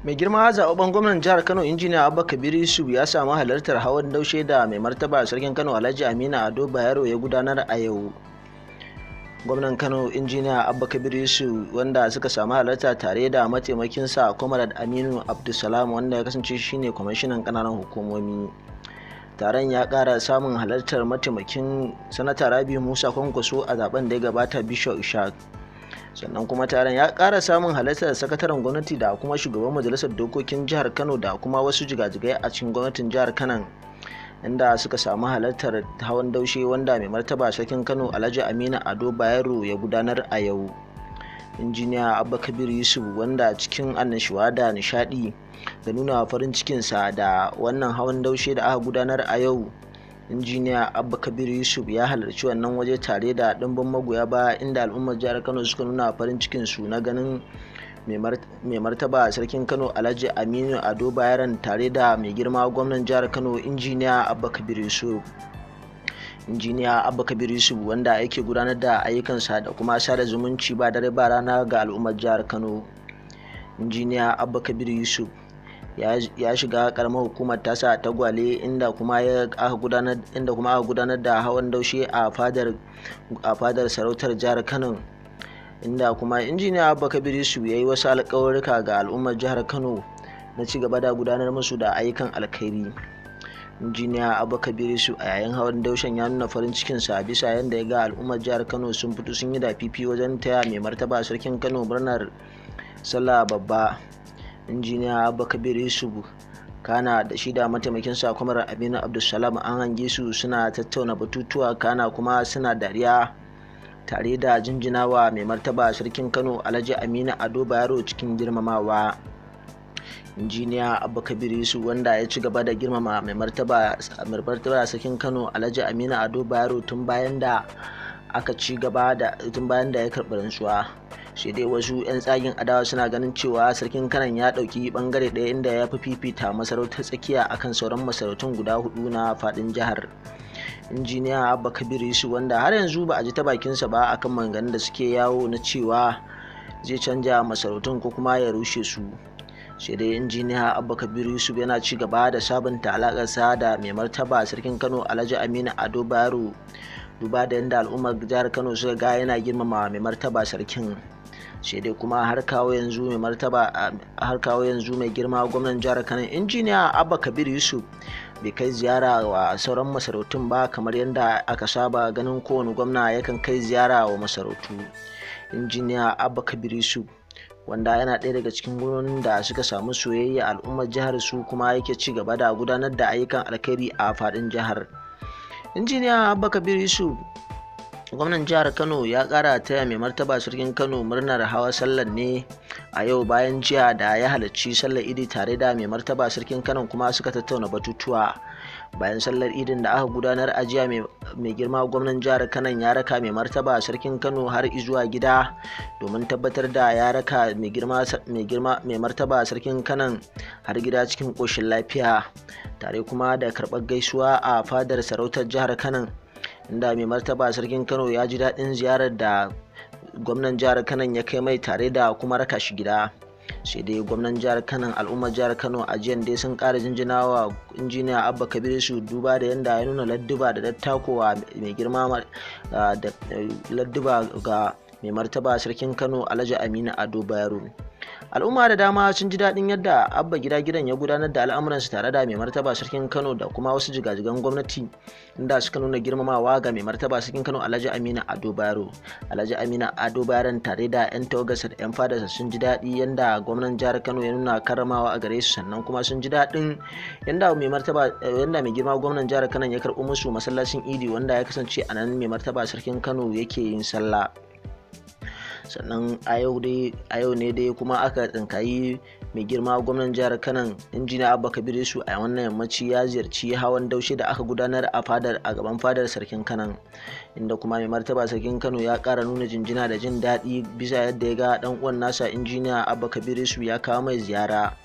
Mai girma zaɓaɓɓen gwamnan jihar Kano, Injiniya Abba Kabir Yusuf, ya samu halartar hawan daushe da mai martaba sarkin Kano, Alhaji Aminu Ado Bayero, ya gudanar a yau. Gwamnan Kano, Injiniya Abba Kabir Yusuf, wanda suka samu halarta tare da mataimakinsa, Comrade Aminu Abdulsalam, wanda ya kasance shine kwamishinan ƙananan hukumomi. Taron ya ƙara samun halartar mataimakin Sanata Rabiu Musa Kwankwaso a zaben da ya gabata, Bishop Ishaq. Sannan kuma taron ya ƙara samun halartar sakataren gwamnati da kuma shugaban majalisar dokokin jihar Kano da kuma wasu jigajigai a cikin gwamnatin jihar Kano, inda suka samu halartar hawan daushe wanda mai martaba sarkin Kano, Alhaji Aminu Ado Bayero, ya gudanar a yau. Injiniya Abba Kabir Yusuf, wanda cikin annashuwa da nishadi da nuna farin cikinsa da wannan hawan daushe da aka gudanar a yau, Injiniya Abba Kabir Yusuf ya halarci wannan waje tare da ɗimbin magoya baya, inda al'ummar jihar Kano suka nuna farin cikinsu na ganin mai martaba sarkin Kano, Alhaji Aminu Ado Bayaran, tare da mai girma gwamnan jihar Kano, Injiniya Abba Kabir Yusuf. Injiniya Abba Kabir Yusuf, wanda yake gudanar da ayyukansa da kuma sada zumunci ba dare ba rana ga al'ummar jihar Kano. Injiniya Abba Kabir Yusuf ya shiga karamar hukumar tasa ta Gwale, inda kuma aka gudanar da hawan daushe a fadar sarautar jihar Kano, inda kuma Injiniya Abba Kabir Yusuf ya yi wasu alƙawarruka ga al'ummar jihar Kano na ci gaba da gudanar musu da ayyukan alkhairi. Injiniya Abba Kabir Yusuf, a yayin hawan daushen, ya nuna farin cikinsa bisa yadda ya ga al'ummar jihar Kano sun fito sun yi dafifi wajen taya mai martaba sarkin Kano murnar sallah babba. Injiniya Abba Kabir Yusuf kana da shi da mataimakinsa, Kwamar Aminu Abdulsalam, an hange su suna tattauna batutuwa, kana kuma suna dariya tare da jinjinawa mai martaba sarkin Kano, Alhaji Aminu Ado Bayero, cikin girmamawa. Injiniya Abba Kabir Yusuf, wanda ya ci gaba da girmama mai martaba sarkin Kano, Alhaji Aminu Ado Bayero, tun bayan da ya karɓi rantsuwa. Sai dai wasu 'yan tsagin adawa suna ganin cewa sarkin Kanon ya ɗauki bangare ɗaya, inda ya fi fifita masarautar tsakiya akan sauran masarautun guda hudu na faɗin jihar. Injiniya Abba Kabir Yusuf, wanda har yanzu ba a ji ta bakinsa ba akan maganganun da suke yawo na cewa zai canja masarautun ko kuma ya rushe su. Sai dai Injiniya Abba Kabir Yusuf yana ci gaba da sabunta alakarsa da mai martaba sarkin Kano, Alhaji Aminu Ado Bayero, duba da yadda al'ummar jihar Kano suka ga yana girmama mai martaba sarkin. Sai dai kuma har kawo yanzu mai girma gwamnan jihar Kano, Injiniya Abba Kabir Yusuf, bai kai ziyara wa sauran masarautun ba kamar yadda aka saba ganin kowane gwamna yakan kai ziyara wa masarautu. Injiniya Abba Kabir Yusuf, wanda yana ɗaya daga cikin gwamnonin da suka samu soyayya al'ummar jihar su, kuma yake ci gaba da gudanar da ayyukan alkhairi a faɗin jihar. Injiniya Abba Kabir Yusuf, gwamnan jihar Kano, ya kara taya mai martaba sarkin Kano murnar hawa sallar ne a yau, bayan jiya da ya halarci sallar Idi tare da mai martaba sarkin Kano, kuma suka tattauna batutuwa bayan sallar Idin da aka gudanar a jiya. Mai girma gwamnan jihar Kano ya raka mai martaba sarkin Kano har zuwa gida domin tabbatar da ya raka mai girma mai martaba sarkin Kano har gida cikin koshin lafiya, tare kuma da karɓar gaisuwa a fadar sarautar jihar Kano, inda mai martaba sarkin Kano ya ji daɗin ziyarar da gwamnan jihar Kano ya kai mai tare da kuma raka shi gida. Sai dai gwamnan jihar Kano, al'ummar jihar Kano a jiyan dai sun ƙara jinjinawa Injiniya Abba Kabir su, duba da yadda ya nuna ladduba da dattakowa mai girma da ladduba ga mai martaba sarkin Kano, Alhaji Aminu Ado Bayero. Al'umma da dama sun ji daɗin yadda Abba Gida Gidan ya gudanar da al'amuransa tare da mai martaba sarkin Kano da kuma wasu jigajigan gwamnati, inda suka nuna girmamawa ga mai martaba sarkin Kano, Alhaji Aminu Ado Bayero. Alhaji Aminu Ado Bayero tare da 'yan tawagarsa da 'yan fadarsa sun ji daɗi yadda gwamnan jihar Kano ya nuna karramawa a gare su. Sannan kuma sun ji daɗin yanda mai girma gwamnan jihar Kano ya karɓo musu masallacin Idi, wanda ya kasance a nan mai martaba sarkin Kano yake yin sallah. Sannan a yau ne dai kuma aka tsinkayi mai girma gwamnan jihar Kano, Injiniya Abba Kabir Yusuf, a wannan yammaci ya ziyarci hawan daushe da aka gudanar a gaban fadar sarkin Kano, inda kuma mai martaba sarkin Kano ya kara nuna jinjina da jin daɗi bisa yadda ya ga dan uwan nasa, Injiniya Abba Kabir Yusuf, ya kawo mai ziyara.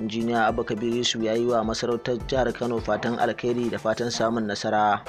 Injiniya Abba Kabir Yusuf ya yi wa masarautar jihar Kano fatan alkhairi da fatan samun nasara.